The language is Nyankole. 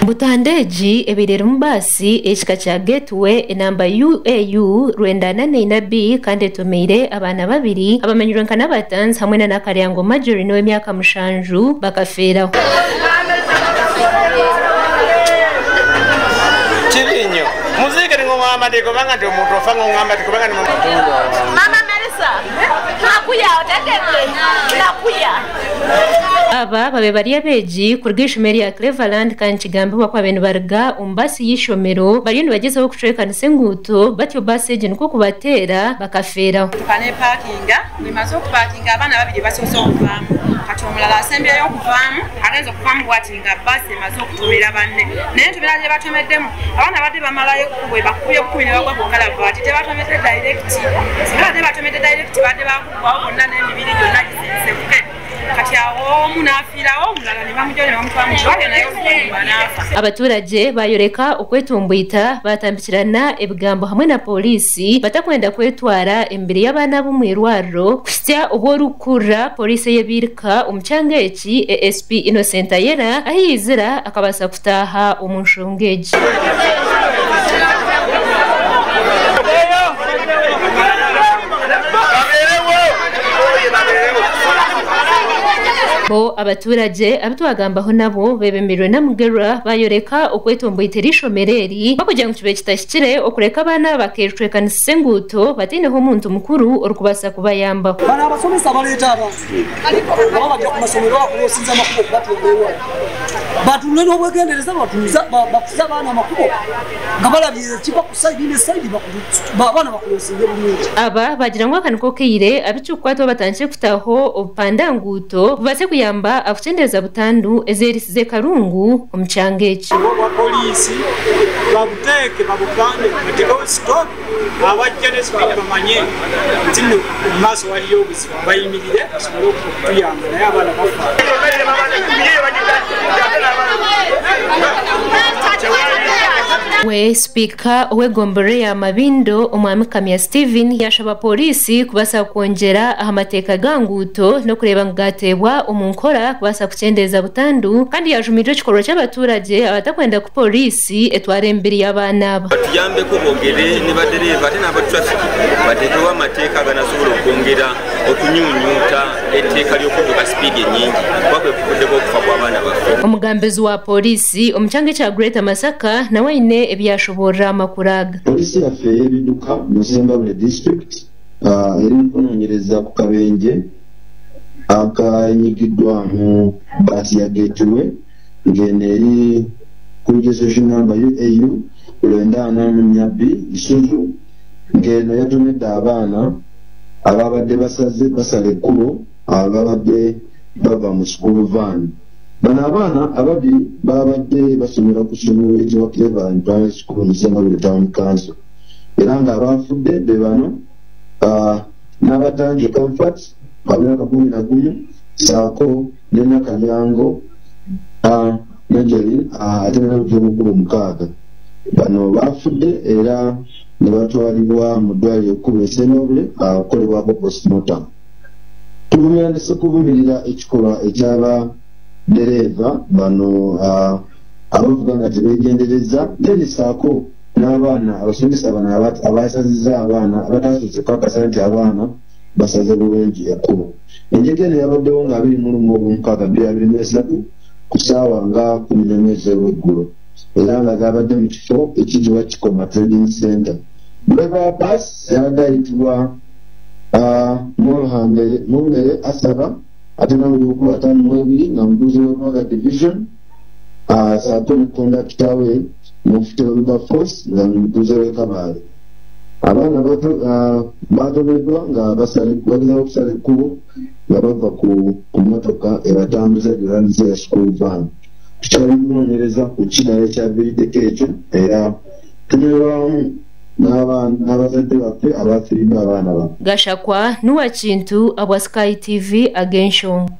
Butandu egi ebaire erimu baasi ey'ekika kya Gateway enamba UAU 94B kandi etomeire abaana babiri abamanyirwe nka Nabatanzi hamwe na Nakaryango Marjorie ow'emyaka mushanju bakafeeraho. Kibi inho. Muziike ni ng'ongamba nti kubanga nti omuntu ofa ng'ongamba nti kubanga ni. Mama Melissa, Nakuya otegedde? Nakuya. Aba babaire bari abeegi kuruga eishomero erya Cleverland kandi nikigambibwa ku babaire nibaruga omu baasi y'eishomero bariyo nibagyezaho kucwekanisa enguuto batyo baasi egi nikwo kubateera bakafeeraho. Emotoka n'epaakinga, bw'emaze okupaakinga abaana babiri basoose okuvaamu kati omulala asembyeyo okuvaamu agenze okuvaamu bwati nga bbaasi emaze okutomera banne naye entomera gye batomeddemu abaana badde bamalayo ekkubo ebakubye bukubi ne bagwa ku kalavaati tebatomedde dayirekiti singa badde batomedde dayirekiti badde bakugwawo bonna n'emibiri gyonna gisensebuke kati awo omu n'afiirawo omulala ne bamugyayo ne bamutwala mu ddwaliro naye oluvannyuma n'afa. Abaturage bayoreka okwetomboita batambikirana ebigambo hamwe na Pooriisi batakwenda kwetwara emibiri y'abaana aba omu irwariro kuhitsya obu orikukurira Pooriisi ey'ebiirika omu kyanga eki ASP Innocent Ayera ahi yaizira akabaasa kutaaha omu nshonga egi. Bo abaturage abu twagambaho nabo bebemirwe Namugerwa bayoreka okwetomboitera eishomero eri bakugira ngu kibaire kitahikire okureka abaana aba bakecwekanisisa enguuto bataineho omuntu mukuru orikubaasa kubayambaho. Bano abasomesa abaleeta abantu nga babajja ku masomero babakulosinza amakubo okubatunda ewala batunule n'obwegendereza bakuze abaana amakubo nga balabye ekiva ku sayidi ne sayidi abaana bakulosinge bulungi. Aba baagira ngu aka niko kaire abu kirikukwatwaho batandikire kutaho obupandanguuto bubaase kuyamba aha kukyendeeza butandu ezeerisize karungu omu kyanga eki. Obwa poliisi babuteeke babupande batekeho stop abajja ne sipiidi bamanye nti nno omu maaso waliyo obuzibu bayimirire basobole okutuyamba naye abaana bafa. We Sipiika ow'egomborora eya Mabindo, Omwami Kamya Stephen yaashaba Pooriisi kubaasa kwongyera aha mateeka ga nguuto n'okureeba ngu gaateebwa omu nkora kubaasa kukyendeeza butandu kandi yaajumirira ekikorwa ky'abaturage abatakwenda ku Pooriisi etwara emibiri y'abaana aba. Batuyambeko bogere ni badereeva ate n'aba traffic bateekeho amateeka aganasobola okwongera okunyunyuuta etteeka ly'okudduka sipiidi ennyingi kuba kwe kuvuddeko okufa kw'abaana baffe. Omugambizi wa Pooriisi omu kyanga ekya Greater Masaka nawe aine ebi yaashoboorora aha makuru aga. Poliisi yaffe ey'ebidduka mu Sembabule District eri mukunoonyereza ku kabenje akanyigiddwa mu bbaasi ya Gateway ng'eno eri ku registration number UAU 94B Isuzu ng'eno yatomedde abaana ababadde basaze basala ekkubo ababadde bava mu school van. Bano abaana ababiri babadde basomera ku ssomero eriyitibwa Cleverland Primary School mu Sembabule Town Council era nga abaafudde be bano Nabatanjo Comfort wa myaka 11 ssaako ne Nakalyango Marjorie ate n'obugulu mukaaga. Bano baafudde era ne batwalibwa mu ddwaliro ekkulu e Sembabule okukolebwako postmortem. Tugumira ne sekuvumirira ekikolwa ekyaba ddereeva bano abavuga nga tebeegenderezza then ssaako n'abaana abasomesa bano abaasazizza abaana abataasoose kukakasa nti abaana basaze bulungi ekkubo. Enjega eno yabaddewo nga 21 Ogwomukaaga 2023 ku ssaawa nga 11 ez'olweggulo era nga zaabadde mu kifo ekiyitibwa Kikoma Trading Centre. Ddereeva wa bbaasi yabadde ayitibwa Mumbere Asaba ate n'obuli 52 nga mutuuze w'e Lubaga Division ssaako ne kondakita we Mufti Wilberforce nga mutuuze w'e Kabale. Abaana baatomeddwa nga bagezaako okusala ekkubo nga bava ku mmotoka ebatambuza gye ya school van. Tukyali mu kunoonyereza ku ki ddala ekyaviiriddeko ekyo era tunywerwa wamu n'abazadde baffe abaafiiriddwa abaana baabwe. Gashakwa Nuwakintu abwa Sky TV ag'enshonga.